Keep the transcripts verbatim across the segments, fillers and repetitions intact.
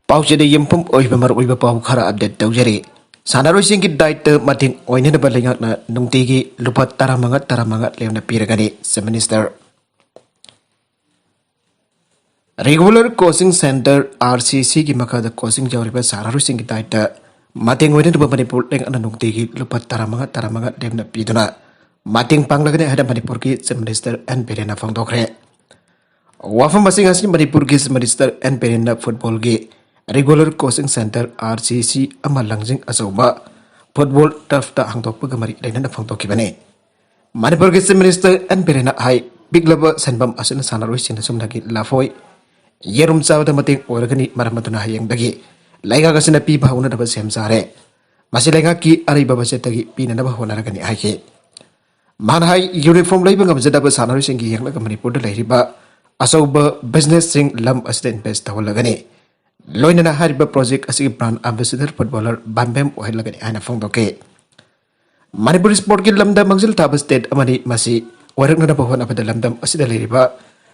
ꯄꯥꯎꯆꯦꯗ ꯌꯨꯝꯐꯝ ꯑꯣꯏꯕ ꯃꯔꯨꯑꯣꯏꯕ ꯄꯥꯎ ꯈꯔ ꯑꯞꯗꯦꯠ ꯇꯧꯖꯔꯤ꯫ ꯁꯥꯟꯅꯔꯣꯏꯁꯤꯡꯒꯤ ꯗꯥꯏꯠꯇ ꯃꯇꯦꯡ ꯑꯣꯏꯅꯅꯕ ꯂꯩꯉꯥꯛꯅ ꯅꯨꯡꯇꯤꯒꯤ ꯂꯨꯄꯥ ꯇꯔꯥꯃꯉꯥ, ꯇꯔꯥꯃꯉꯥ ꯂꯦꯝꯅ ꯄꯤꯔꯒꯅꯤ, chief minister. Regular coaching centre, RCC ꯒꯤ ꯃꯈꯥꯗ ꯀꯣꯆꯤꯡ ꯌꯥꯎꯔꯤꯕ ꯁꯥꯟꯅꯔꯣꯏꯁꯤꯡꯒꯤ ꯗꯥꯏꯠꯇ ꯃꯇꯦꯡ ꯑꯣꯏꯅꯅꯕ ꯃꯅꯤꯄꯨꯔ ꯂꯩꯉꯥꯛꯅ ꯅꯨꯡꯇꯤꯒꯤ ꯂꯨꯄꯥ ꯇꯔꯥꯃꯉꯥ, ꯇꯔꯥꯃꯉꯥ ꯂꯦꯝꯅ ꯄꯤꯗꯨꯅ ꯃꯇꯦꯡ ꯄꯥꯡꯂꯒꯅꯤ ꯍꯥꯏꯅ ꯃꯅꯤꯄꯨꯔꯒꯤ ꯆꯤꯐ ꯃꯤꯅꯤꯁꯇꯔ ꯑꯦꯟ ꯕꯤꯔꯦꯟꯅ ꯐꯣꯡꯗꯣꯛꯈ꯭ꯔꯦ꯫ ꯋꯥꯐꯝ ꯑꯁꯤ ꯉꯁꯤ ꯃꯅꯤꯄꯨꯔꯒꯤ ꯆꯤꯐ ꯃꯤꯅꯤꯁꯇꯔ ꯑꯦꯟ ꯕꯤꯔꯦꯟꯅ ꯐꯨꯠꯕꯣꯜꯒꯤ ꯔꯤꯒꯨꯂꯔ ꯀꯣꯆꯤꯡ ꯁꯦꯟꯇꯔ, RCC ꯑꯃ ꯂꯪꯖꯤꯡ ꯑꯆꯧꯕ ꯐꯨꯠꯕꯣꯜ ꯇꯔꯐꯇ ꯍꯥꯡꯗꯣꯛꯄꯒ ꯃꯔꯤ ꯂꯩꯅꯅ ꯐꯣꯡꯗꯣꯛꯈꯤꯕꯅꯤ꯫ ꯃꯅꯤꯄꯨꯔꯒꯤ ꯆꯤꯐ ꯃꯤꯅꯤꯁꯇꯔ ꯑꯦꯟ ꯕꯤꯔꯦꯟꯅ ꯍꯥꯏ, ꯄꯤꯛꯂꯕ ꯁꯦꯟꯐꯝ ꯑꯁꯤꯅ ꯁꯥꯟꯅꯔꯣꯏꯁꯤꯡꯅ ꯁꯨꯞꯅꯒꯤ ꯂꯐꯣꯏ, ꯌꯦꯔꯨꯝ ꯆꯥꯕꯗ ꯃꯇꯦꯡ ꯑꯣꯏꯔꯒꯅꯤ, ꯃꯔꯝ ꯑꯗꯨꯅ ꯍꯌꯦꯡꯗꯒꯤ ꯂꯩꯉꯥꯛ ꯑꯁꯤꯅ ꯄꯤꯕ ꯍꯧꯅꯅꯕ ꯁꯦꯝ ꯁꯥꯔꯦ꯫ ꯃꯁꯤ ꯂꯩꯉꯥꯛꯀꯤ ꯑꯔꯩꯕ ꯕꯖꯦꯠꯇꯒꯤ ꯄꯤꯅꯅꯕ ꯍꯣꯠꯅꯔꯒꯅꯤ ꯍꯥꯏꯈꯤ꯫ ꯃꯥꯅ ꯍꯥꯏ, ꯌꯨꯅꯤꯐꯣꯔꯝ ꯂꯩꯕ ꯉꯝꯖꯗꯕ ꯁꯥꯟꯅꯔꯣꯏꯁꯤꯡꯒꯤ ꯌꯦꯡꯂꯒ ꯃꯅꯤꯄꯨꯔꯗ ꯂꯩꯔꯤꯕ ꯑꯆꯧꯕ ꯕꯤꯖꯤꯅꯦꯁꯁꯤꯡ ꯂꯝ ꯑꯁꯤꯗ ꯏꯟꯚꯦꯁ ꯇꯧꯍꯜꯂꯒꯅꯤ꯫ ꯂꯣꯏꯅꯅ ꯍꯥꯏꯔꯤꯕ ꯄ꯭ꯔꯣꯖꯦꯛ ꯑꯁꯤꯒꯤ ꯕ꯭ꯔꯥꯟ ꯑꯦꯝꯕꯦꯁꯦꯗꯔ ꯐꯨꯠꯕꯣꯂꯔ ꯕꯥꯝꯕꯦꯝ ꯑꯣꯏꯍꯜꯂꯒꯅꯤ ꯍꯥꯏꯅ ꯐꯣꯡꯗꯣꯛꯈꯤ꯫ ꯃꯅꯤꯄꯨꯔ ꯁ꯭ꯄꯣꯔꯠꯀꯤ ꯂꯝꯗ ꯃꯥꯡꯖꯤꯜ ꯊꯥꯕ ꯁ꯭ꯇꯦꯠ ꯑꯃꯅꯤ꯫ ꯃꯁꯤ ꯑꯣꯏꯔꯛꯅꯅꯕ ꯍꯣꯠꯅꯕꯗ ꯂꯝꯗꯝ ꯑꯁꯤꯗ ꯂꯩꯔꯤꯕ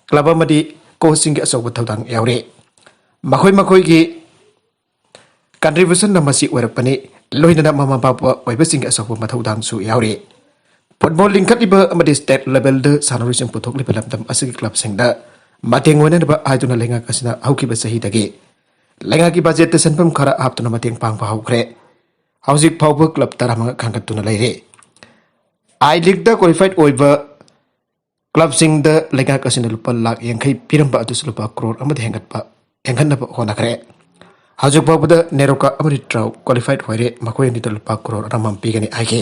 ꯀ꯭ꯂꯕ ꯑꯃꯗꯤ ꯀꯣꯆꯁꯤꯡꯒꯤ ꯑꯆꯧꯕ ꯊꯧꯗꯥꯡ ꯌꯥꯎꯔꯤ꯫ ꯃꯈꯣꯏ ꯃꯈꯣꯏꯒꯤ ꯀꯟꯇ꯭ꯔꯤꯕ꯭ꯌꯨꯁꯟꯅ ꯃꯁꯤ ꯑꯣꯏꯔꯛꯄꯅꯤ꯫ ꯂꯣꯏꯅꯅ ꯃꯃꯥ ꯃꯄꯥ ꯑꯣꯏꯕꯁꯤꯡꯒꯤ ꯑꯆꯧꯕ ꯃꯊꯧꯗꯥꯡꯁꯨ ꯌꯥꯎꯔꯤ꯫ ꯐꯨꯠꯕꯣꯜ ꯂꯤꯡꯈꯠꯂꯤꯕ ꯑꯃꯗꯤ ꯁ꯭ꯇꯦꯠ ꯂꯦꯚꯦꯜꯗ ꯁꯥꯟꯅꯔꯣꯏꯁꯤꯡ ꯄꯨꯊꯣꯛꯂꯤꯕ ꯂꯝꯗꯝ ꯑꯁꯤꯒꯤ ꯀ꯭ꯂꯕꯁꯤꯡꯗ ꯃꯇꯦꯡ ꯑꯣꯏꯅꯅꯕ ꯍꯥꯏꯗꯨꯅ ꯂꯩꯉꯥꯛ ꯑꯁꯤꯅ ꯍꯧꯈꯤꯕ ꯆꯍꯤꯗꯒꯤ ꯂꯩꯉꯥꯛꯀꯤ ꯕꯖꯦꯠꯇ ꯁꯦꯟꯐꯝ ꯈꯔ ꯍꯥꯞꯇꯨꯅ ꯃꯇꯦꯡ ꯄꯥꯡꯕ ꯍꯧꯈ꯭ꯔꯦ꯫ ꯍꯧꯖꯤꯛ ꯐꯥꯎꯕ ꯀ꯭ꯂꯕ ꯇꯔꯥꯃꯉꯥ ꯈꯟꯒꯠꯇꯨꯅ ꯂꯩꯔꯦ꯫ ꯑꯥꯏ ꯂꯤꯒꯇ ꯀ꯭ꯋꯥꯂꯤꯐꯥꯏꯠ ꯑꯣꯏꯕ ꯀ꯭ꯂꯕꯁꯤꯡꯗ ꯂꯩꯉꯥꯛ ꯑꯁꯤꯅ ꯂꯨꯄꯥ ꯂꯥꯈ ꯌꯥꯡꯈꯩ ꯄꯤꯔꯝꯕ ꯑꯗꯨꯁꯨ ꯂꯨꯄꯥ ꯀ꯭ꯔꯣꯔ ꯑꯃꯗ ꯍꯦꯟꯒꯠꯄ, ꯍꯦꯟꯒꯠꯅꯕ ꯍꯣꯠꯅꯈ꯭ꯔꯦ꯫ ꯍꯧꯖꯤꯛ ꯐꯥꯎꯕꯗ ꯅꯦꯔꯣꯀꯥ ꯑꯃꯗꯤ ꯇ꯭ꯔꯥꯎ ꯀ꯭ꯋꯥꯂꯤꯐꯥꯏꯠ ꯑꯣꯏꯔꯦ, ꯃꯈꯣꯏ ꯑꯅꯤꯗ ꯂꯨꯄꯥ ꯀ꯭ꯔꯣꯔ ꯑꯃꯃꯝ ꯄꯤꯒꯅꯤ ꯍꯥꯏꯈꯤ꯫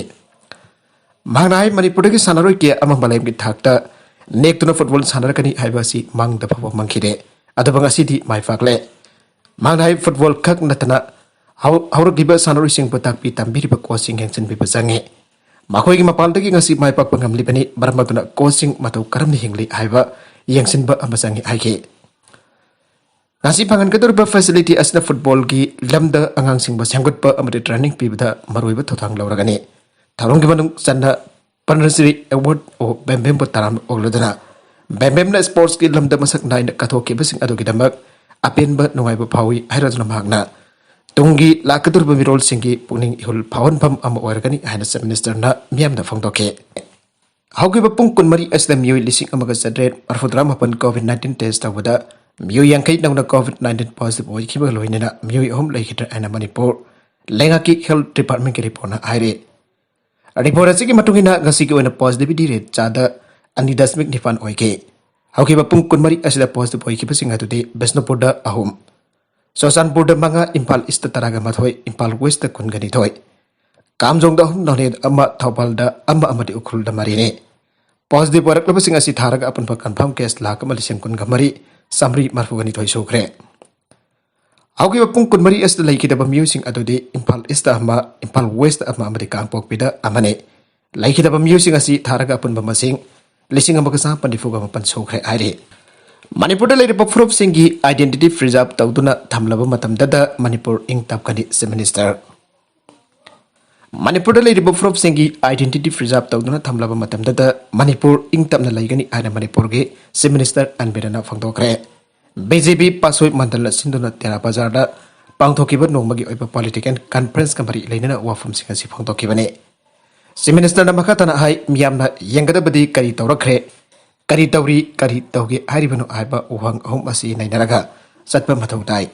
ꯃꯍꯥꯛꯅ ꯍꯥꯏ, ꯃꯅꯤꯄꯨꯔꯗꯒꯤ ꯁꯥꯟꯅꯔꯣꯏ ꯀꯌꯥ ꯑꯃ ꯃꯥꯂꯦꯝꯒꯤ ꯊꯥꯛꯇ ꯅꯦꯛꯇꯨꯅ ꯐꯨꯠꯕꯣꯜ ꯁꯥꯟꯅꯔꯛꯀꯅꯤ ꯍꯥꯏꯕ ꯑꯁꯤ ꯃꯪꯗ ꯐꯥꯎꯕ ꯃꯪꯈꯤꯗꯦ, ꯑꯗꯨꯕꯨ ꯉꯁꯤꯗꯤ ꯃꯥꯏ ꯄꯥꯛꯂꯦ꯫ ꯃꯍꯥꯛꯅ ꯍꯥꯏ, ꯐꯨꯠꯕꯣꯜ ꯈꯛ ꯅꯠꯇꯅ ꯍꯧ-, ꯍꯧꯔꯛꯂꯤꯕ ꯁꯥꯟꯅꯔꯣꯏꯁꯤꯡꯕꯨ ꯇꯥꯛꯄꯤ ꯇꯝꯕꯤꯔꯤꯕ ꯀꯣꯆꯁꯤꯡ ꯌꯦꯡꯁꯤꯟꯕꯤꯕ ꯆꯪꯉꯤ꯫ ꯃꯈꯣꯏꯒꯤ ꯃꯄꯥꯟꯗꯒꯤ ꯉꯁꯤ ꯃꯥꯏ ꯄꯥꯛꯄ ꯉꯝꯂꯤꯕꯅꯤ, ꯃꯔꯝ ꯑꯗꯨꯅ ꯀꯣꯆꯁꯤꯡ ꯃꯇꯧ ꯀꯔꯝꯅ ꯍꯤꯡꯂꯤ ꯍꯥꯏꯕ ꯌꯦꯡꯁꯤꯟꯕ ꯑꯃ ꯆꯪꯉꯤ ꯍꯥꯏꯈꯤ꯫ ꯉꯁꯤ ꯐꯪꯍꯟꯒꯗꯧꯔꯤꯕ ꯐꯦꯁꯤꯂꯤꯇꯤ ꯑꯁꯤꯅ ꯐꯨꯠꯕꯣꯜꯒꯤ ꯂꯝꯗ ꯑꯉꯥꯡꯁꯤꯡꯕꯨ ꯁꯦꯝꯒꯠꯄ ꯑꯃꯗꯤ ꯇ꯭ꯔꯦꯅꯤꯡ ꯄꯤꯕꯗ ꯃꯔꯨꯑꯣꯏꯕ ꯊꯧꯗꯥꯡ ꯂꯧꯔꯒꯅꯤ꯫ ꯊꯧꯔꯝꯒꯤ ꯃꯅꯨꯡ ꯆꯟꯅ ꯄꯗꯃꯁ꯭ꯔꯤ ꯑꯦꯋꯥꯔꯗ ꯑꯣꯐ ꯕꯦꯝꯕꯦꯝꯕꯨ ꯇꯔꯥꯝꯅ ꯑꯣꯛꯂꯗꯨꯅ ꯕꯦꯝꯕꯦꯝꯅ ꯁ꯭ꯄꯣꯔꯠꯁꯀꯤ ꯂꯝꯗ ꯃꯁꯛ ꯅꯥꯏꯅ ꯀꯠꯊꯣꯛꯈꯤꯕꯁꯤꯡ ꯑꯗꯨꯒꯤꯗꯃꯛ ꯑꯄꯦꯟꯕ ꯅꯨꯡꯉꯥꯏꯕ ꯐꯥꯎꯏ ꯍꯥꯏꯔꯗꯨꯅ ꯃꯍꯥꯛꯅ ꯇꯨꯡꯒꯤ ꯂꯥꯛꯀꯗꯧꯔꯤꯕ ꯃꯤꯔꯣꯜꯁꯤꯡꯒꯤ ꯄꯨꯛꯅꯤꯡ ꯏꯍꯨꯜ ꯐꯥꯎꯍꯟꯐꯝ ꯑꯃ ꯑꯣꯏꯔꯒꯅꯤ ꯍꯥꯏꯅ Chief Minister ꯅ ꯃꯤꯌꯥꯝꯗ ꯐꯣꯡꯗꯣꯛꯈꯤ꯫ ꯍꯧꯈꯤꯕ ꯄꯨꯡ ꯀꯨꯟꯃꯔꯤ ꯑꯁꯤꯗ ꯃꯤꯑꯣꯏ ꯂꯤꯁꯤꯡ ꯑꯃꯒ ꯆꯥꯇ꯭ꯔꯦꯠ ꯃꯔꯤꯐꯨꯇꯔꯥ ꯃꯥꯄꯟ COVID nineteen test ꯇꯧꯕꯗ ꯃꯤꯑꯣꯏ ꯌꯥꯡꯈꯩ ꯅꯧꯅ COVID nineteen positive ꯑꯣꯏꯈꯤꯕꯒ ꯂꯣꯏꯅꯅ ꯃꯤꯑꯣꯏ ꯑꯍꯨꯝ ꯂꯩꯈꯤꯗ꯭ꯔꯦ ꯍꯥꯏꯅ ꯃꯅꯤꯄꯨꯔ ꯂꯩꯉꯥꯛꯀꯤ Health Department ꯀꯤ report ꯅ ꯍꯥꯏꯔꯤ꯫ Report ꯑꯁꯤꯒꯤ ꯃꯇꯨꯡ ꯏꯟꯅ ꯉꯁꯤꯒꯤ ꯑꯣꯏꯅ positivity rate ꯆꯥꯗ ꯑꯅꯤ ꯗꯁꯃꯤꯛ ꯅꯤꯄꯥꯟ ꯑꯣꯏꯈꯤ꯫ ꯍꯧꯈꯤꯕ ꯄꯨꯡ ꯀꯨꯟꯃꯔꯤ ꯑꯁꯤꯗ positive ꯑꯣꯏꯈꯤꯕꯁꯤꯡ ꯑꯗꯨꯗꯤ ꯕꯤꯁꯅꯨꯄꯨꯔꯗ ꯑꯍꯨꯝ, ꯆꯨꯔꯆꯥꯟꯄꯨꯔꯗ ꯃꯉꯥ, ꯏꯝꯐꯥꯜ East ꯇ ꯇꯔꯥꯒ ꯃꯥꯊꯣꯏ, ꯏꯝꯐꯥꯜ West ꯇ ꯀꯨꯟꯒ ꯅꯤꯊꯣꯏ, ꯀꯥꯝꯖꯣꯡꯗ ꯑꯍꯨꯝ, ꯅꯣꯅꯦꯗ ꯑꯃ, ꯊꯧꯕꯥꯜꯗ ꯑꯃ ꯑꯃꯗꯤ ꯎꯈ꯭ꯔꯨꯜꯗ ꯃꯔꯤꯅꯤ꯫ Positive ꯑꯣꯏꯔꯛꯂꯕꯁꯤꯡ ꯑꯁꯤ ꯊꯥꯔꯒ ꯑꯄꯨꯟꯕ confirm case ꯂꯥꯈ ꯑꯃ ꯂꯤꯁꯤꯡ ꯀꯨꯟꯒ ꯃꯔꯤ, ꯆꯥꯃꯔꯤ ꯃꯔꯤꯐꯨꯒ ꯅꯤꯊꯣꯏ ꯁꯨꯈ꯭ꯔꯦ꯫ ꯍꯧꯈꯤꯕ ꯄꯨꯡ ꯀꯨꯟꯃꯔꯤ ꯑꯁꯤꯗ ꯂꯩꯈꯤꯗꯕ ꯃꯤꯑꯣꯏꯁꯤꯡ ꯑꯗꯨꯗꯤ ꯏꯝꯐꯥꯜ East ꯇ ꯑꯃ, ꯏꯝꯐꯥꯜ West ꯇ ꯑꯃ ꯑꯃꯗꯤ ꯀꯥꯡꯄꯣꯛꯄꯤꯗ ꯑꯃꯅꯤ꯫ ꯂꯩꯈꯤꯗꯕ ꯃꯤꯑꯣꯏꯁꯤꯡ ꯑꯁꯤ ꯊꯥꯔꯒ ꯑꯄꯨꯟꯕ ꯃꯁꯤꯡ ꯂꯤꯁꯤꯡ ꯑꯃꯒ ꯆꯥꯃꯥꯄꯟ ꯅꯤꯐꯨꯒ ꯃꯥꯄꯟ ꯁꯨꯈ꯭ꯔꯦ ꯍꯥꯏꯔꯤ꯫ ꯃꯅꯤꯄꯨꯔꯗ ꯂꯩꯔꯤꯕ ꯐꯨꯔꯨꯞꯁꯤꯡꯒꯤ identity preserve ꯇꯧꯗꯨꯅ ꯊꯝꯂꯕ ꯃꯇꯝꯗꯗ ꯃꯅꯤꯄꯨꯔ ꯏꯪ ꯇꯞꯀꯅꯤ, Chief Minister꯫ ꯃꯅꯤꯄꯨꯔꯗ ꯂꯩꯔꯤꯕ ꯐꯨꯔꯨꯞꯁꯤꯡꯒꯤ identity preserve ꯇꯧꯗꯨꯅ ꯊꯝꯂꯕ ꯃꯇꯝꯗꯗ ꯃꯅꯤꯄꯨꯔ ꯏꯪ ꯇꯞꯅ ꯂꯩꯒꯅꯤ ꯍꯥꯏꯅ ꯃꯅꯤꯄꯨꯔꯒꯤ Chief Minister ꯑꯦꯟ ꯕꯤꯔꯦꯟꯅ ꯐꯣꯡꯗꯣꯛꯈ꯭ꯔꯦ꯫ ꯕꯤ ꯖꯦ ꯄꯤ ꯄꯥꯁꯣꯏ ꯃꯟꯗꯜꯅ ꯁꯤꯟꯗꯨꯅ ꯇꯦꯔꯥ ꯕꯖꯥꯔꯗ ꯄꯥꯡꯊꯣꯛꯈꯤꯕ ꯅꯣꯡꯃꯒꯤ ꯑꯣꯏꯕ political conference ꯀ ꯃꯔꯤ ꯂꯩꯅꯅ ꯋꯥꯐꯝꯁꯤꯡ ꯑꯁꯤ ꯐꯣꯡꯗꯣꯛꯈꯤꯕꯅꯤ꯫ Chief Minister ꯅ ꯃꯈꯥ ꯇꯥꯅ ꯍꯥꯏ, ꯃꯤꯌꯥꯝꯅ ꯌꯦꯡꯒꯗꯕꯗꯤ ꯀꯔꯤ ꯇꯧꯔꯛꯈ꯭ꯔꯦ, ꯀꯔꯤ ꯇꯧꯔꯤ, ꯀꯔꯤ ꯇꯧꯒꯦ ꯍꯥꯏꯔꯤꯕꯅꯣ ꯍꯥꯏꯕ ꯋꯥꯍꯪ ꯑꯍꯨꯝ ꯑꯁꯤ ꯅꯩꯅꯔꯒ ꯆꯠꯄ ꯃꯊꯧ ꯇꯥꯏ꯫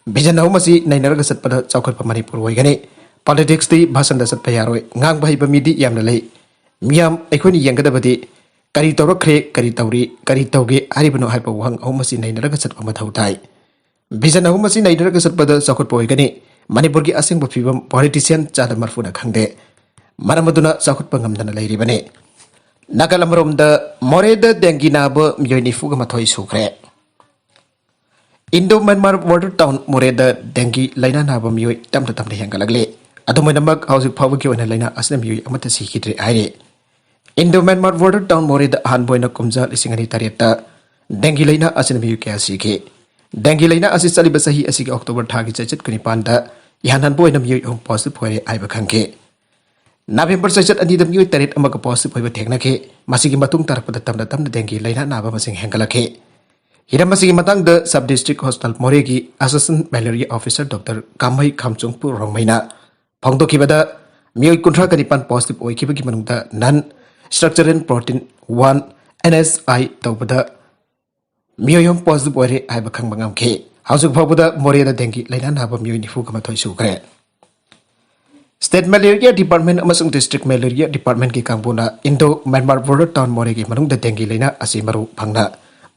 Vision ꯑꯍꯨꯝ ꯑꯁꯤ ꯅꯩꯅꯔꯒ ꯆꯠꯄꯗ ꯆꯥꯎꯈꯠꯄ ꯃꯅꯤꯄꯨꯔ ꯑꯣꯏꯒꯅꯤ꯫ Politics ꯇꯤ ꯚꯥꯁꯟꯗ ꯆꯠꯄ ꯌꯥꯔꯣꯏ꯫ ꯉꯥꯡꯕ ꯍꯩꯕ ꯃꯤꯗꯤ ꯌꯥꯝꯅ ꯂꯩ꯫ ꯃꯤꯌꯥꯝ ꯑꯩꯈꯣꯏꯅ ꯌꯦꯡꯒꯗꯕꯗꯤ ꯀꯔꯤ ꯇꯧꯔꯛꯈ꯭ꯔꯦ, ꯀꯔꯤ ꯇꯧꯔꯤ, ꯀꯔꯤ ꯇꯧꯒꯦ ꯍꯥꯏꯔꯤꯕꯅꯣ ꯍꯥꯏꯕ ꯋꯥꯍꯪ ꯑꯍꯨꯝ ꯑꯁꯤ ꯅꯩꯅꯔꯒ ꯆꯠꯄ ꯃꯊꯧ ꯇꯥꯏ꯫ Vision ꯑꯍꯨꯝ ꯑꯁꯤ ꯅꯩꯅꯔꯒ ꯆꯠꯄꯗ ꯆꯥꯎꯈꯠꯄ ꯑꯣꯏꯒꯅꯤ꯫ ꯃꯅꯤꯄꯨꯔꯒꯤ ꯑꯁꯦꯡꯕ ꯐꯤꯕꯝ politician ꯆꯥꯗ ꯃꯔꯤꯐꯨꯅ ꯈꯪꯗꯦ꯫ ꯃꯔꯝ ꯑꯗꯨꯅ ꯆꯥꯎꯈꯠꯄ ꯉꯝꯗꯅ ꯂꯩꯔꯤꯕꯅꯤ꯫ ꯅꯥꯀꯜ ꯑꯃꯔꯣꯝꯗ ꯃꯣꯔꯦꯗ dengue ꯅꯥꯕ ꯃꯤꯑꯣꯏ ꯅꯤꯐꯨꯒ ꯃꯥꯊꯣꯏ ꯁꯨꯈ꯭ꯔꯦ꯫ Indo Myanmar border town ꯃꯣꯔꯦꯗ dengue ꯂꯥꯏꯅꯥ ꯅꯥꯕ ꯃꯤꯑꯣꯏ ꯇꯞꯅ ꯇꯞꯅ ꯍꯦꯟꯒꯠꯂꯛꯂꯤ꯫ ꯑꯗꯨꯝ ꯑꯣꯏꯅꯃꯛ, ꯍꯧꯖꯤꯛ ꯐꯥꯎꯕꯒꯤ ꯑꯣꯏꯅ ꯂꯥꯏꯅꯥ ꯑꯁꯤꯅ ꯃꯤꯑꯣꯏ ꯑꯃꯠꯇ ꯁꯤꯈꯤꯗ꯭ꯔꯤ ꯍꯥꯏꯔꯤ꯫ Indo Myanmar border town ꯃꯣꯔꯦꯗ ꯑꯍꯥꯟꯕ ꯑꯣꯏꯅ ꯀꯨꯝꯖꯥ ꯂꯤꯁꯤꯡ ꯑꯅꯤ ꯇꯔꯦꯠꯇ dengue ꯂꯥꯏꯅꯥ ꯑꯁꯤꯅ ꯃꯤꯑꯣꯏ ꯀꯌꯥ ꯁꯤꯈꯤ꯫ Dengue ꯂꯥꯏꯅꯥ ꯑꯁꯤ ꯆꯠꯂꯤꯕ ꯆꯍꯤ ꯑꯁꯤꯒꯤ October ꯊꯥꯒꯤ ꯆꯩꯆꯠ ꯀꯨꯟꯅꯤꯄꯥꯟꯗ ꯏꯍꯥꯟ ꯍꯥꯟꯕ ꯑꯣꯏꯅ ꯃꯤꯑꯣꯏ ꯑꯍꯨꯝ positive ꯑꯣꯏꯔꯦ ꯍꯥꯏꯕ ꯈꯪꯈꯤ꯫ November ꯆꯩꯆꯠ ꯑꯅꯤꯗ ꯃꯤꯑꯣꯏ ꯇꯔꯦꯠ ꯑꯃꯒ positive ꯑꯣꯏꯕ ꯊꯦꯡꯅꯈꯤ꯫ ꯃꯁꯤꯒꯤ ꯃꯇꯨꯡ ꯇꯥꯔꯛꯄꯗ ꯇꯞꯅ ꯇꯞꯅ dengue ꯂꯥꯏꯅꯥ ꯅꯥꯕ ꯃꯁꯤꯡ ꯍꯦꯟꯒꯠꯂꯛꯈꯤ꯫ ꯍꯤꯔꯝ ꯑꯁꯤꯒꯤ ꯃꯇꯥꯡꯗ Sub District Hospital ꯃꯣꯔꯦꯒꯤ Assistant Malaria Officer Doctor ꯀꯥꯃꯩ ꯈꯥꯝꯆꯣꯡꯄꯨ ꯔꯣꯡꯃꯩꯅ ꯐꯣꯡꯗꯣꯛꯈꯤꯕꯗ, ꯃꯤꯑꯣꯏ ꯀꯨꯟꯊ꯭ꯔꯥ ꯒ ꯅꯤꯄꯥꯟ positive ꯑꯣꯏꯈꯤꯕꯒꯤ ꯃꯅꯨꯡꯗ Non Structural Protein one, NSI, ꯇꯧꯕꯗ ꯃꯤꯑꯣꯏ ꯑꯍꯨꯝ positive ꯑꯣꯏꯔꯦ ꯍꯥꯏꯕ ꯈꯪꯕ ꯉꯝꯈꯤ꯫ ꯍꯧꯖꯤꯛ ꯐꯥꯎꯕꯗ ꯃꯣꯔꯦꯗ dengue ꯂꯥꯏꯅꯥ ꯅꯥꯕ ꯃꯤꯑꯣꯏ ꯅꯤꯐꯨꯒ ꯃꯥꯊꯣꯏ ꯁꯨꯈ꯭ꯔꯦ꯫ State Malaria Department ꯑꯃꯁꯨꯡ District Malaria Departmentꯀꯤ ꯀꯥꯡꯕꯨꯅ Indo Myanmar Border Town ꯃꯣꯔꯦꯒꯤ ꯃꯅꯨꯡꯗ dengue ꯂꯥꯏꯅꯥ ꯑꯁꯤ ꯃꯔꯨ ꯐꯪꯅ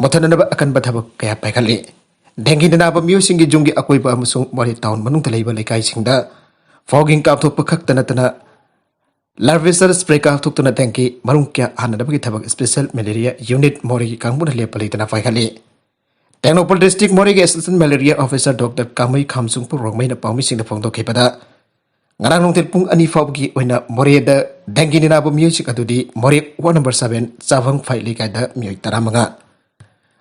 ꯃꯨꯠꯊꯠꯅꯅꯕ ꯑꯀꯟꯕ ꯊꯕꯛ ꯀꯌꯥ ꯄꯥꯏꯈꯠꯂꯤ꯫ Dengueꯅ ꯅꯥꯕ ꯃꯤꯑꯣꯏꯁꯤꯡꯒꯤ ꯌꯨꯝꯒꯤ ꯑꯀꯣꯏꯕ ꯑꯃꯁꯨꯡ ꯃꯣꯔꯦ town ꯃꯅꯨꯡꯗ ꯂꯩꯕ ꯂꯩꯀꯥꯏꯁꯤꯡꯗ fogging ꯀꯥꯞꯊꯣꯛꯄ ꯈꯛꯇ ꯅꯠꯇꯅ Larvicide spray ꯀꯥꯞꯊꯣꯛꯇꯨꯅ dengue ꯃꯔꯨꯝ ꯀꯌꯥ ꯍꯟꯅꯅꯕꯒꯤ ꯊꯕꯛ Special Malaria Unit ꯃꯣꯔꯦꯒꯤ ꯀꯥꯡꯕꯨꯅ ꯂꯦꯞꯄ ꯂꯩꯇꯅ ꯄꯥꯏꯈꯠꯂꯤ꯫ ꯇꯦꯡꯅꯧꯄꯜ District ꯃꯣꯔꯦꯒꯤ Assistant Malaria Officer Doctor ꯀꯥꯃꯩ ꯈꯥꯝꯆꯨꯡꯄꯨ ꯔꯣꯡꯃꯩꯅ ꯄꯥꯎꯃꯤꯁꯤꯡꯗ ꯐꯣꯡꯗꯣꯛꯈꯤꯕꯗ, ꯉꯔꯥꯡ ꯅꯨꯡꯊꯤꯜ ꯄꯨꯡ ꯑꯅꯤ ꯐꯥꯎꯕꯒꯤ ꯑꯣꯏꯅ ꯃꯣꯔꯦꯗ dengueꯅ ꯅꯥꯕ ꯃꯤꯑꯣꯏꯁꯤꯡ ꯑꯗꯨꯗꯤ ꯃꯣꯔꯦ Ward number seven ꯆꯥꯚꯝ ꯐꯥꯏ ꯂꯩꯀꯥꯏꯗ ꯃꯤꯑꯣꯏ ꯇꯔꯥꯃꯉꯥ,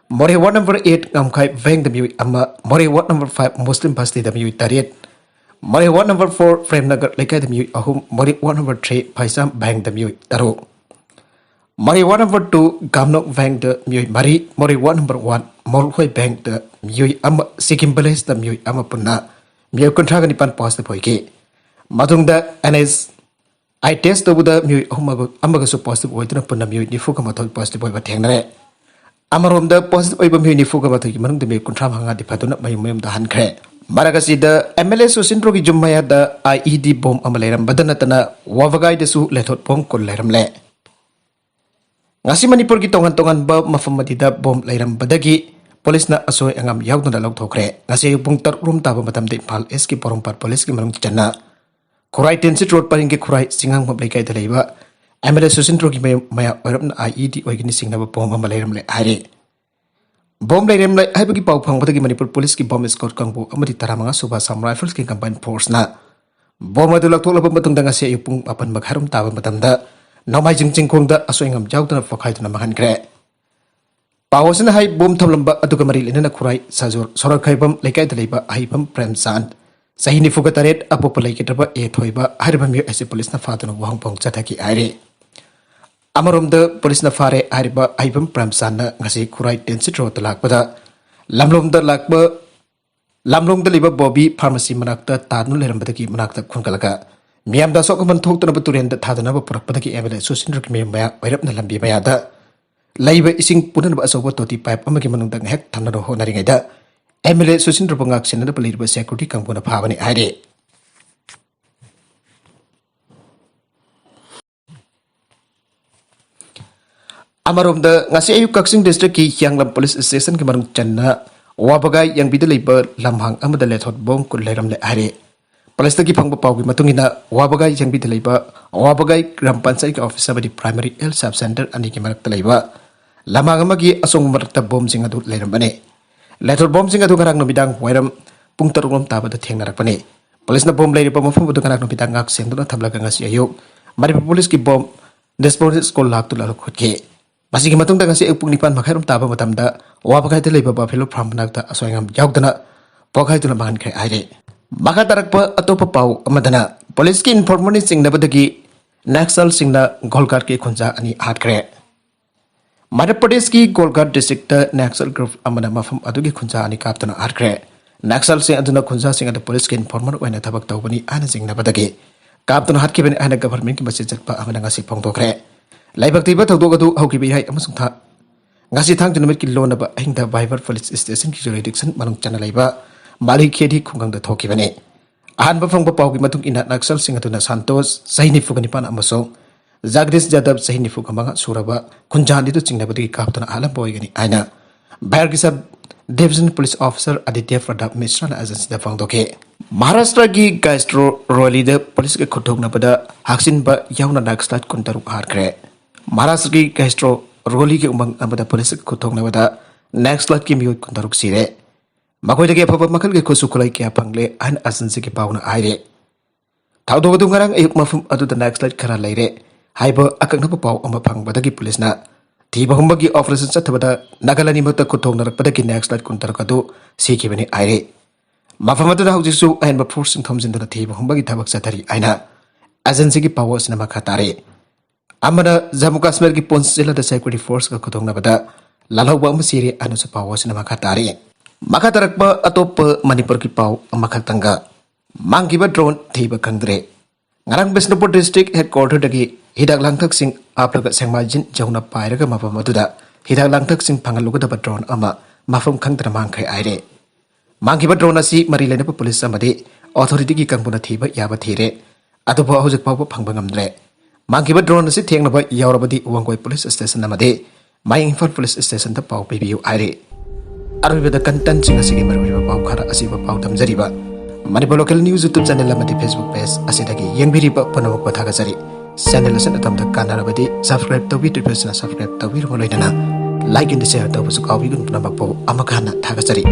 ꯃꯣꯔꯦ Ward number eight ꯉꯝꯈꯥꯏ ꯚꯦꯡꯗ ꯃꯤꯑꯣꯏ ꯑꯃ, ꯃꯣꯔꯦ Ward number five ꯃꯨꯁꯂꯤꯝ ꯕꯁꯇꯤꯗ ꯃꯤꯑꯣꯏ ꯇꯔꯦꯠ, ꯃꯣꯔꯦ Ward number four ꯄ꯭ꯔꯦꯝꯅꯒꯔ ꯂꯩꯀꯥꯏꯗ ꯃꯤꯑꯣꯏ ꯑꯍꯨꯝ, ꯃꯣꯔꯦ Ward number three ꯐꯩꯁꯥꯝ ꯚꯦꯡꯗ ꯃꯤꯑꯣꯏ ꯇꯔꯨꯛ, ꯃꯣꯔꯦ Ward number two ꯒꯥꯝꯅꯣꯛ ꯚꯦꯡꯗ ꯃꯤꯑꯣꯏ ꯃꯔꯤ, ꯃꯣꯔꯦ Ward number one ꯃꯣꯜꯍꯣꯏ ꯚꯦꯡꯗ ꯃꯤꯑꯣꯏ ꯑꯃ, ꯁꯤꯀꯤꯝ ꯚꯤꯂꯦꯖꯇ ꯃꯤꯑꯣꯏ ꯑꯃ, ꯄꯨꯟꯅ ꯃꯤꯑꯣꯏ ꯀꯨꯟꯊ꯭ꯔꯥꯒ ꯅꯤꯄꯥꯟ positive ꯑꯣꯏꯈꯤ꯫ ꯃꯇꯨꯡꯗ NSI test ꯇꯧꯕꯗ ꯃꯤꯑꯣꯏ ꯑꯍꯨꯝ ꯑꯃꯒꯁꯨ positive ꯑꯣꯏꯗꯨꯅ ꯄꯨꯟꯅ ꯃꯤꯑꯣꯏ ꯅꯤꯐꯨꯒ ꯃꯥꯊꯣꯏ positive ꯑꯣꯏꯕ ꯊꯦꯡꯅꯔꯦ꯫ ꯑꯃꯔꯣꯝꯗ positive ꯑꯣꯏꯕ ꯃꯤꯑꯣꯏ ꯅꯤꯐꯨꯒ ꯃꯥꯊꯣꯏꯒꯤ ꯃꯅꯨꯡꯗ ꯃꯤꯑꯣꯏ ꯀꯨꯟꯊ꯭ꯔꯥ ꯃꯉꯥꯗꯤ ꯐꯗꯨꯅ ꯃꯌꯨꯝ ꯃꯌꯨꯝꯗ ꯍꯟꯈ꯭ꯔꯦ꯫ ꯃꯔꯛ ꯑꯁꯤꯗ MLA ꯁꯨꯁꯤꯟꯗ꯭ꯔꯣꯒꯤ ꯌꯨꯝ ꯃꯌꯥꯗ IED bomb ꯑꯃ ꯂꯩꯔꯝꯕꯗ ꯅꯠꯇꯅ ꯋꯥꯕꯒꯥꯏꯗꯁꯨ ꯂꯦꯊꯣꯠ bomb ꯀꯨꯟ ꯂꯩꯔꯝꯂꯦ꯫ ꯉꯁꯤ ꯃꯅꯤꯄꯨꯔꯒꯤ ꯇꯣꯉꯥꯟ ꯇꯣꯉꯥꯟꯕ ꯃꯐꯝ ꯑꯗꯨꯗ bomb ꯂꯩꯔꯝꯕꯗꯒꯤ ꯄꯨꯂꯤꯁꯅ ꯑꯁꯣꯏ ꯑꯉꯥꯝ ꯌꯥꯎꯗꯅ ꯂꯧꯊꯣꯛꯈ꯭ꯔꯦ꯫ ꯉꯁꯤ ꯑꯌꯨꯛ ꯄꯨꯡ ꯇꯔꯨꯛ ꯔꯣꯝ ꯇꯥꯕ ꯃꯇꯝꯗ ꯏꯝꯐꯥꯜ Eastꯀꯤ ꯄꯣꯔꯣꯝꯄꯥꯠ ꯄꯨꯂꯤꯁꯀꯤ ꯃꯅꯨꯡ ꯆꯟꯅ ꯈꯨꯔꯥꯏ ꯇꯦꯟꯁꯤꯠ ꯔꯣꯗ ꯄꯔꯤꯡꯒꯤ ꯈꯨꯔꯥꯏ ꯆꯤꯡꯉꯥꯡꯐꯝ ꯂꯩꯀꯥꯏꯗ ꯂꯩꯕ MLA ꯁꯨꯁꯤꯟꯗ꯭ꯔꯣꯒꯤ ꯃꯌꯨꯝ ꯃꯌꯥ ꯑꯣꯏꯔꯞꯅ IED ꯑꯣꯏꯒꯅꯤ ꯆꯤꯡꯅꯕ bomb ꯑꯃ ꯂꯩꯔꯝꯂꯦ ꯍꯥꯏꯔꯤ꯫ Bomb ꯂꯩꯔꯝꯂꯦ ꯍꯥꯏꯕꯒꯤ ꯄꯥꯎ ꯐꯪꯕꯗꯒꯤ ꯃꯅꯤꯄꯨꯔ ꯄꯨꯂꯤꯁꯀꯤ Bomb Squad ꯀꯥꯡꯕꯨ ꯑꯃꯗꯤ ꯇꯔꯥꯃꯉꯥ ꯁꯨꯕ Assam Riflesꯀꯤ combined forceꯅ bomb ꯑꯗꯨ ꯂꯧꯊꯣꯛꯂꯕ ꯃꯇꯨꯡꯗ ꯉꯁꯤ ꯑꯌꯨꯛ ꯄꯨꯡ ꯃꯥꯄꯟ ꯃꯈꯥꯏꯔꯣꯝ ꯇꯥꯕ ꯃꯇꯝꯗ ꯅꯣꯡꯃꯥꯏꯖꯤꯡ ꯆꯤꯡꯈꯣꯡꯗ ꯑꯁꯣꯏ ꯑꯉꯥꯝ ꯌꯥꯎꯗꯅ ꯄꯣꯈꯥꯏꯗꯨꯅ ꯃꯥꯡꯍꯟꯈ꯭ꯔꯦ꯫ ꯄꯥꯎ ꯑꯁꯤꯅ ꯍꯥꯏ, bomb ꯊꯝꯂꯝꯕ ꯑꯗꯨꯒ ꯃꯔꯤ ꯂꯩꯅꯅ ꯈꯨꯔꯥꯏ ꯁꯖꯣꯔ ꯁꯣꯔꯛꯈꯥꯏꯕꯝ ꯂꯩꯀꯥꯏꯗ ꯂꯩꯕ ꯑꯍꯩꯕꯝ ꯄ꯭ꯔꯦꯝꯆꯥꯟ, ꯆꯍꯤ ꯅꯤꯐꯨꯒ ꯇꯔꯦꯠ, ꯑꯄꯣꯛꯄ ꯂꯩꯈꯤꯗ꯭ꯔꯕ ꯑꯦ ꯊꯣꯏꯕ ꯍꯥꯏꯔꯤꯕ ꯃꯤꯑꯣꯏ ꯑꯁꯤ ꯄꯨꯂꯤꯁꯅ ꯐꯥꯗꯨꯅ ꯋꯥꯍꯪ ꯄꯥꯎ ꯆꯠꯊꯈꯤ ꯍꯥꯏꯔꯤ꯫ ꯑꯃꯔꯣꯝꯗ ꯄꯨꯂꯤꯁꯅ ꯐꯥꯔꯦ ꯍꯥꯏꯔꯤꯕ ꯑꯍꯩꯕꯝ ꯄ꯭ꯔꯦꯝꯆꯥꯟꯗ ꯉꯁꯤ ꯈꯨꯔꯥꯏ ꯇꯦꯟꯁꯤꯠ ꯔꯣꯗꯇ ꯂꯥꯛꯄꯗ ꯂꯝꯂꯣꯝꯗ ꯂꯥꯛꯄ, ꯂꯝꯂꯣꯡꯗ ꯂꯩꯕ ꯕꯣꯕꯤ ꯐꯥꯔꯃꯥꯁꯤ ꯃꯅꯥꯛꯇ ꯇꯥꯗꯨꯅ ꯂꯩꯔꯝꯕꯗꯒꯤ ꯃꯅꯥꯛꯇ ꯈꯨꯟꯒꯠꯂꯒ ꯃꯤꯌꯥꯝꯗ ꯑꯁꯣꯛ ꯑꯃꯟ ꯊꯣꯛꯇꯅꯕ ꯇꯨꯔꯦꯟꯗ ꯊꯥꯗꯅꯕ ꯄꯨꯔꯛꯄꯗꯒꯤ MLA ꯁꯨꯁꯤꯟꯗ꯭ꯔꯒꯤ ꯃꯌꯨꯝ ꯃꯌꯥ ꯑꯣꯏꯔꯞꯅ ꯂꯝꯕꯤ ꯃꯌꯥꯗ ꯂꯩꯕ ꯏꯁꯤꯡ ꯄꯨꯅꯅꯕ ꯑꯆꯧꯕ ꯇꯣꯇꯤ ꯄꯥꯏꯞ ꯑꯃꯒꯤ ꯃꯅꯨꯡꯗ ꯉꯥꯏꯍꯥꯛ ꯊꯝꯅꯕ ꯍꯣꯠꯅꯔꯤꯉꯩꯗ MLA ꯁꯨꯁꯤꯟꯗ꯭ꯔꯕꯨ ꯉꯥꯛ ꯁꯦꯟꯅꯅꯕ ꯂꯩꯔꯤꯕ ꯁꯦꯀ꯭ꯌꯨꯔꯤꯇꯤ ꯀꯥꯡꯕꯨꯅ ꯐꯥꯕꯅꯤ ꯍꯥꯏꯔꯤ꯫ ꯑꯃꯔꯣꯝꯗ ꯉꯁꯤ ꯑꯌꯨꯛ ꯀꯛꯆꯤꯡ ꯗꯤꯁꯇ꯭ꯔꯤꯛꯀꯤ ꯍꯤꯌꯥꯡꯂꯝ ꯄꯨꯂꯤꯁ ꯁ꯭ꯇꯦꯁꯟꯒꯤ ꯃꯅꯨꯡ ꯆꯟꯅ ꯋꯥꯕꯒꯥꯏ ꯌꯦꯡꯕꯤꯗ ꯂꯩꯕ ꯂꯝꯍꯥꯡ ꯑꯃꯗ ꯂꯦꯊꯣꯠ ꯕꯣꯝ ꯀꯨꯟ ꯂꯩꯔꯝꯂꯦ ꯍꯥꯏꯔꯤ꯫ ꯄꯨꯂꯤꯁꯇꯒꯤ ꯐꯪꯕ ꯄꯥꯎꯒꯤ ꯃꯇꯨꯡ ꯏꯟꯅ ꯋꯥꯕꯒꯥꯏ ꯌꯦꯡꯕꯤꯗ ꯂꯩꯕ ꯋꯥꯕꯒꯥꯏ ꯒ꯭ꯔꯥꯝ ꯄꯟꯆꯥꯌꯠꯀꯤ ꯑꯣꯐꯤꯁ ꯑꯃꯗꯤ ꯄ꯭ꯔꯥꯏꯃꯔꯤ ꯍꯦꯜꯊ ꯁꯕ ꯁꯦꯟꯇꯔ ꯑꯅꯤꯒꯤ ꯃꯔꯛꯇ ꯂꯩꯕ ꯂꯝꯍꯥꯡ ꯑꯃꯒꯤ ꯑꯁꯣꯡꯕ ꯃꯔꯛꯇ ꯕꯣꯝꯁꯤꯡ ꯑꯗꯨ ꯂꯩꯔꯝꯕꯅꯤ꯫ ꯂꯦꯊꯣꯠ ꯕꯣꯝꯁꯤꯡ ꯑꯗꯨ ꯉꯔꯥꯡ ꯅꯨꯃꯤꯗꯥꯡ ꯋꯥꯏꯔꯝ ꯄꯨꯡ ꯇꯔꯨꯛ ꯂꯣꯝ ꯇꯥꯕꯗ ꯊꯦꯡꯅꯔꯛꯄꯅꯤ꯫ ꯄꯨꯂꯤꯁꯅ ꯕꯣꯝ ꯂꯩꯔꯤꯕ ꯃꯐꯝ ꯑꯗꯨ ꯉꯔꯥꯡ ꯅꯨꯃꯤꯗꯥꯡ ꯉꯥꯛ ꯁꯦꯟꯗꯨꯅ ꯊꯝꯂꯒ ꯉꯁꯤ ꯑꯌꯨꯛ ꯃꯅꯤꯄꯨꯔ ꯄꯨꯂꯤꯁꯀꯤ ꯕꯣꯝ ꯗꯤꯁꯄꯣꯖꯤꯁ ꯁ꯭ꯀꯨꯜ ꯂꯥꯛꯇꯨꯅ ꯂꯧꯈꯠꯈꯤ꯫ ꯃꯁꯤꯒꯤ ꯃꯇꯨꯡꯗ ꯉꯁꯤ ꯑꯌꯨꯛ ꯄꯨꯡ ꯅꯤꯄꯥꯟ ꯃꯈꯥꯏꯔꯣꯝ ꯇꯥꯕ ꯃꯇꯝꯗ ꯋꯥꯕꯒꯥꯏꯗ ꯂꯩꯕ ꯕꯐꯦꯂꯣ ꯐꯥꯔꯝ ꯃꯅꯥꯛꯇ ꯑꯁꯣꯏ ꯑꯉꯥꯝ ꯌꯥꯎꯗꯅ ꯄꯣꯈꯥꯏꯗꯨꯅ ꯃꯥꯡꯍꯟꯈ꯭ꯔꯦ ꯍꯥꯏꯔꯤ꯫ ꯃꯈꯥ ꯇꯥꯔꯛꯄ ꯑꯇꯣꯞꯄ ꯄꯥꯎ ꯑꯃꯗꯅ ꯄꯨꯂꯤꯁꯀꯤ ꯏꯟꯐꯣꯔꯃꯔꯅ ꯆꯤꯡꯅꯕꯗꯒꯤ ꯅꯛꯁꯜꯁꯤꯡꯅ ꯒꯣꯜꯒꯥꯔꯗꯀꯤ ꯈꯨꯟꯖꯥ ꯑꯅꯤ ꯍꯥꯠꯈ꯭ꯔꯦ꯫ ꯃꯙ꯭ꯌ ꯄ꯭ꯔꯗꯦꯁꯀꯤ ꯒꯣꯜꯒꯥꯔꯗ ꯗꯤꯁꯇ꯭ꯔꯤꯛꯇ ꯅꯛꯁꯜ ꯒ꯭ꯔꯨꯞ ꯑꯃꯅ ꯃꯐꯝ ꯑꯗꯨꯒꯤ ꯈꯨꯟꯖꯥ ꯑꯅꯤ ꯀꯥꯞꯇꯨꯅ ꯍꯥꯠꯈ꯭ꯔꯦ꯫ ꯅꯛꯁꯜꯁꯤꯡ ꯑꯗꯨꯅ ꯈꯨꯟꯖꯥꯁꯤꯡ ꯑꯗꯨ ꯄꯨꯂꯤꯁꯀꯤ ꯏꯟꯐꯣꯔꯃꯔ ꯑꯣꯏꯅ ꯊꯕꯛ ꯇꯧꯕꯅꯤ ꯍꯥꯏꯅ ꯆꯤꯡꯅꯕꯗꯒꯤ ꯀꯥꯞꯇꯨꯅ ꯍꯥꯠꯈꯤꯕꯅꯤ ꯍꯥꯏꯅ ꯒꯚꯔꯟꯃꯦꯟꯠꯀꯤ ꯃꯆꯤꯟ ꯆꯠꯄ ꯑꯃꯅ ꯉꯁꯤ ꯐꯣꯡꯗꯣꯛꯈ꯭ꯔꯦ꯫ ꯂꯥꯏꯕꯛ ꯊꯤꯕ ꯊꯧꯗꯣꯛ ꯑꯗꯨ ꯍꯧꯈꯤꯕ ꯏꯔꯥꯏ ꯑꯃꯁꯨꯡ ꯊꯥ-, ꯉꯁꯤ ꯊꯥꯡꯖ ꯅꯨꯃꯤꯠꯀꯤ ꯂꯣꯟꯅꯕ ꯑꯍꯤꯡꯗ ꯚꯥꯏꯕꯔ ꯄꯨꯂꯤꯁ ꯁ꯭ꯇꯦꯁꯟꯒꯤ ꯖꯨꯔꯤꯗꯤꯛꯁꯟ ꯃꯅꯨꯡ ꯆꯟꯅ ꯂꯩꯕ ꯃꯥꯂꯤꯈꯦꯗꯤ ꯈꯨꯡꯒꯪꯗ ꯊꯣꯛꯈꯤꯕꯅꯤ꯫ ꯑꯍꯥꯟꯕ ꯐꯪꯕ ꯄꯥꯎꯒꯤ ꯃꯇꯨꯡ ꯏꯟꯅ ꯅꯛꯁꯜꯁꯤꯡ ꯑꯗꯨꯅ ꯁꯟꯇꯣꯁ, ꯆꯍꯤ ꯅꯤꯐꯨꯒ ꯅꯤꯄꯥꯟ, ꯑꯃꯁꯨꯡ ꯖꯒꯗꯤꯁ ꯌꯥꯗꯕ, ꯆꯍꯤ ꯅꯤꯐꯨꯒ ꯃꯉꯥ ꯁꯨꯔꯕ, ꯈꯨꯟꯖꯥ ꯑꯅꯤꯗꯨ ꯆꯤꯡꯅꯕꯗꯒꯤ ꯀꯥꯞꯇꯨꯅ ꯍꯥꯠꯂꯝꯕ ꯑꯣꯏꯒꯅꯤ ꯍꯥꯏꯅ ꯚꯥꯔꯠꯀꯤ sub division police officer Aditya ꯄ꯭ꯔꯗꯥꯞ ꯃꯤꯁ꯭ꯔꯥꯅ ꯑꯦꯖꯦꯟꯁꯤꯗ ꯐꯣꯡꯗꯣꯛꯈꯤ꯫ ꯃꯍꯥꯔꯥꯁꯇ꯭ꯔꯒꯤ ꯒꯥꯏꯁꯇ꯭ꯔꯣ ꯔꯣꯂꯤꯗ ꯄꯨꯂꯤꯁꯀ ꯈꯨꯠꯊꯣꯛꯅꯕꯗ ꯍꯥꯛꯆꯤꯟꯕ ꯌꯥꯎꯅ ꯅꯛꯁꯂꯥꯏꯠ ꯀꯨꯟꯇꯔꯨꯛ ꯍꯥꯠꯈ꯭ꯔꯦ꯫ ꯃꯍꯥꯔꯥꯁꯇ꯭ꯔꯒꯤ ꯒꯥꯏꯁꯇ꯭ꯔꯣ ꯔꯣꯂꯤꯒꯤ ꯎꯃꯪ ꯑꯃꯗ ꯄꯨꯂꯤꯁꯀ ꯈꯨꯠꯊꯣꯛꯅꯕꯗ ꯅꯛꯁꯂꯥꯏꯠꯀꯤ ꯃꯤꯑꯣꯏ ꯀꯨꯟꯇꯔꯨꯛ ꯁꯤꯔꯦ꯫ ꯃꯈꯣꯏꯗꯒꯤ ꯑꯐꯕ ꯃꯈꯜꯒꯤ ꯈꯨꯠꯁꯨ ꯈꯨꯠꯂꯥꯏ ꯀꯌꯥ ꯐꯪꯂꯦ ꯍꯥꯏꯅ ꯑꯦꯖꯦꯟꯁꯤꯒꯤ ꯄꯥꯎꯅ ꯍꯥꯏꯔꯤ꯫ ꯊꯧꯗꯣꯛ ꯑꯗꯨ ꯉꯔꯥꯡ ꯑꯌꯨꯛ ꯃꯐꯝ ꯑꯗꯨꯗ ꯅꯛꯁꯂꯥꯏꯠ ꯈꯔ ꯂꯩꯔꯦ ꯍꯥꯏꯕ ꯑꯀꯛꯅꯕ ꯄꯥꯎ ꯑꯃ ꯐꯪꯕꯗꯒꯤ ꯄꯨꯂꯤꯁꯅ ꯊꯤꯕ ꯍꯨꯝꯕꯒꯤ ꯑꯣꯄꯔꯦꯁꯟ ꯆꯠꯊꯕꯗ ꯅꯥꯒꯥꯂꯦꯟꯒꯤ ꯃꯔꯛꯇ ꯈꯨꯠꯊꯣꯛꯅꯔꯛꯄꯗꯒꯤ ꯅꯛꯁꯂꯥꯏꯠ ꯀꯨꯟꯇꯔꯨꯛ ꯑꯗꯨ ꯁꯤꯈꯤꯕꯅꯤ ꯍꯥꯏꯔꯤ꯫ ꯃꯐꯝ ꯑꯗꯨꯗ ꯍꯧꯖꯤꯛꯁꯨ ꯑꯍꯦꯟꯕ ꯐꯣꯔꯁꯁꯤꯡ ꯊꯣꯝꯖꯤꯟꯗꯨꯅ ꯊꯤꯕ ꯍꯨꯝꯕꯒꯤ ꯊꯕꯛ ꯆꯠꯊꯔꯤ ꯍꯥꯏꯅ ꯑꯦꯖꯦꯟꯁꯤꯒꯤ ꯄꯥꯎ ꯑꯁꯤꯅ ꯃꯈꯥ ꯇꯥꯔꯤ꯫ ꯑꯃꯅ ꯖꯝꯃꯨ ꯀꯥꯁꯃꯤꯔꯒꯤ ꯄꯨꯟꯁ ꯖꯤꯂꯥꯗ security forceꯀ ꯈꯨꯗꯣꯡꯅꯕꯗ ꯂꯥꯜꯍꯧꯕ ꯑꯃ ꯁꯤꯔꯦ ꯍꯥꯏꯅꯁꯨ ꯄꯥꯎ ꯑꯁꯤꯅ ꯃꯈꯥ ꯇꯥꯔꯤ꯫ ꯃꯈꯥ ꯇꯥꯔꯛꯄ ꯑꯇꯣꯞꯄ ꯃꯅꯤꯄꯨꯔꯒꯤ ꯄꯥꯎ ꯑꯃꯈꯛꯇꯪꯒ, ꯃꯥꯡꯈꯤꯕ drone ꯊꯤꯕ ꯈꯪꯗ꯭ꯔꯦ꯫ ꯉꯔꯥꯡ ꯕꯤꯁꯅꯨꯄꯨꯔ district headquarterꯗꯒꯤ ꯍꯤꯗꯥꯛ ꯂꯥꯡꯊꯛꯁꯤꯡ ꯍꯥꯞꯂꯒ ꯁꯦꯡꯃꯥꯏꯖꯤꯟ ꯌꯧꯅ ꯄꯥꯏꯔꯒ ꯃꯐꯝ ꯑꯗꯨꯗ ꯍꯤꯗꯥꯛ ꯂꯥꯡꯊꯛꯁꯤꯡ ꯐꯪꯍꯜꯂꯨꯒꯗꯕ drone ꯑꯃ ꯃꯐꯝ ꯈꯪꯗꯅ ꯃꯥꯡꯈ꯭ꯔꯦ ꯍꯥꯏꯔꯦ꯫ ꯃꯥꯡꯈꯤꯕ drone ꯑꯁꯤ ꯃꯔꯤ ꯂꯩꯅꯕ ꯄꯨꯂꯤꯁ ꯑꯃꯗꯤ authorityꯒꯤ ꯀꯥꯡꯕꯨꯅ ꯊꯤꯕ ꯌꯥꯕ ꯊꯤꯔꯦ, ꯑꯗꯨꯕꯨ ꯍꯧꯖꯤꯛ ꯐꯥꯎꯕ ꯐꯪꯕ ꯉꯝꯗ꯭ꯔꯦ꯫ ꯃꯥꯡꯈꯤꯕ drone ꯑꯁꯤ ꯊꯦꯡꯅꯕ ꯌꯥꯎꯔꯕꯗꯤ ꯋꯥꯡꯒꯣꯏ police station ꯑꯃꯗꯤ ꯃꯌꯥꯡ ꯏꯝꯐꯥꯜ police stationꯗ ꯄꯥꯎ ꯄꯤꯕꯤꯌꯨ ꯍꯥꯏꯔꯤ꯫ ꯑꯔꯣꯏꯕꯗ contentꯁꯤꯡ ꯑꯁꯤꯒꯤ ꯃꯔꯨꯑꯣꯏꯕ ꯄꯥꯎ ꯈꯔ ꯑꯁꯤꯕ ꯄꯥꯎ ꯊꯝꯖꯔꯤꯕ꯫ Manipur Local News YouTube channel ꯑꯃꯗꯤ Facebook page ꯑꯁꯤꯗꯒꯤ ꯌꯦꯡꯕꯤꯔꯤꯕ ꯄꯨꯝꯅꯃꯛꯄꯨ ꯊꯥꯒꯠꯆꯔꯤ꯫ Channel ꯑꯁꯤꯅ ꯑꯗꯣꯝꯗ ꯀꯥꯟꯅꯔꯕꯗꯤ subscribe ꯇꯧꯕꯤꯗ꯭ꯔꯤꯕꯁꯤꯅ subscribe ꯇꯧꯕꯤꯔꯕ ꯂꯣꯏꯅꯅ like and share ꯇꯧꯕꯁꯨ ꯀꯥꯎꯕꯤꯒꯅꯨ꯫ ꯄꯨꯝꯅꯃꯛꯄꯨ ꯑꯃꯨꯛ ꯍꯟꯅ ꯊꯥꯒꯠꯆꯔꯤ꯫